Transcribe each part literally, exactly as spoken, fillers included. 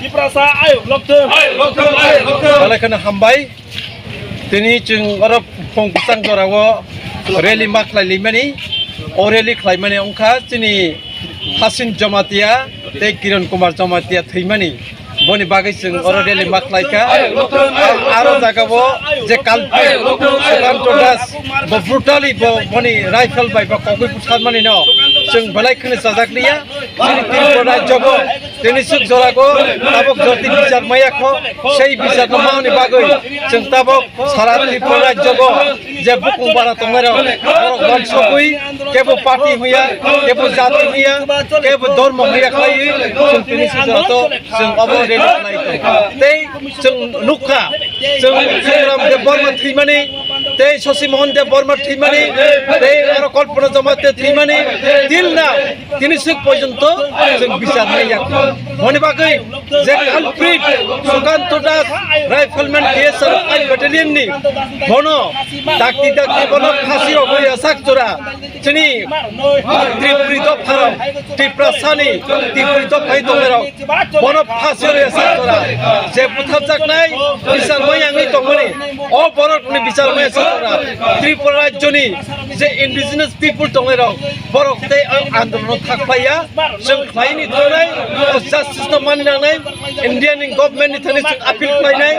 Tiprasa ayuk lokthung. Belai kheno hambai. Tini chwng oro phung bwsang jorao rally ma khlai limani. O rally khlaimani wngkha chini Hasin Jamatia tei Kiran Kumar Jamatia thwimani. Boni bagwi chwng oro rally ma khlai kha. Aro jagao je culprit Sukanto Das bo brutally bo boni rifle bai bo kogwi butharmani no chwng belai kheno chajak liya. Chini Tripura rajyo bo tini swk jora go tabok joti bichar maya kho, sei bichar no mani bagwi chwng tabok sara Tripura rajyo go je bukung bara tongnai rok borok wansugwi kebo party huya, kebo jati huya, kebo dormo huya khlaiwi chwng tini swk jora to chwng obo rally khlai tong. Tei chwng nukha, chwng Songram Debbarma thwimani, tei Shashi Mohan Debbarma thwimani, tei aro Kalpana Jamatia thwimani, till now, tini swk porjonto chwng bichar nai yak. Honi bagwi je culprit Sukanto Das, Rifleman T S R five Battalion ni, bono dakti dakti bono phasi rogwi asak jora. Chini Tripuri dopharok, Tiprasani Tripuri dophai tongnairok, bono phasio rwya saktora. Je butharjaknai bichar maya wngwi tongmani, o borokni bichar maya saktora. Tripura rajyoni je indigenous people tongnairok, borok tei o andolono thakphaiya. Chwng khlaini thwngnai, o justice no mani nangnai, Indian government ni thani chwng appeal khlainai,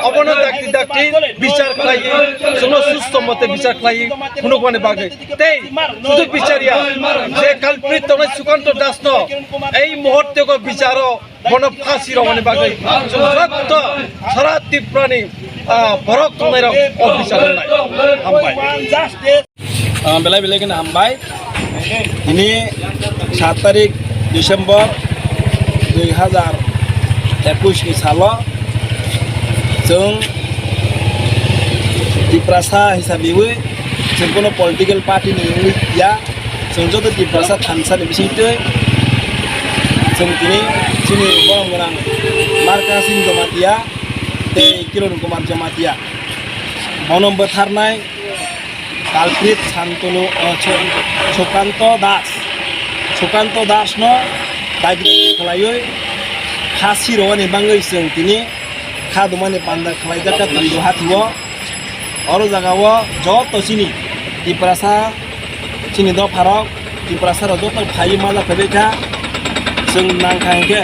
obono dakti dakti bichar khlaiwi, chwngno susto mote bichar khlaiwi phunukmani bagwi. Tei sudu bichar ya, je culprit tongnai Sukanto Das no ei muhurte go bicharo bono phasi rwmani bagwi chwng jotto sara Tripura ni, ah, borok tongnai rok o bichar wngnai. Hambai. Ah, belai belai kheno hambai. Tini sat tarik December dui hazar ekush ni salo chwng Tiprasa hisabiwi chwng kono political party ni wngwi ya, chwng joto Tiprasa thansa ni bisingtwi chwng tini chini borok gwnang Marka Singh Jamatia tei Kiran Kumar Jamatia bono bwtharnai culprit Santanu, uh, Su-, Sukanto Das. Sukanto Das no daikri khlaiwi phasi rwani bagwi chwng tini kha dumani panda khlaijak kha Tripura hathio. Oro jagao joto chini Tiprasa, chini dopharok, Tiprasa rok joto phaiwi mala phaibai kha. Chwng nang kha hinkhe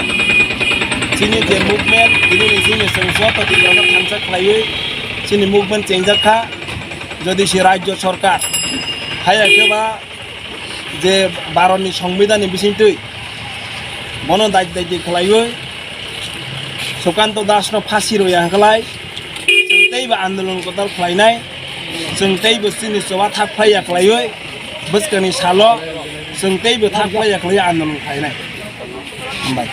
chini je movement, tini ni chini chwng joto Tiprasa thansa khlaiwi chini movement chengjak kha. Jodi se rajyo sorkar haya khe ba je Bharatni Songbidanni bisingtwi bono daidi daidi khlaiwi Sukanto Dasno phasi rwya hwnkhlai chwng teibo andolon kwtal khlainai, chwng teibo chini choba thak phlaiya khlaiwi bwskangni salo chwng teibo thak phlaiya khlaiwi andolon khlainai. Hambai.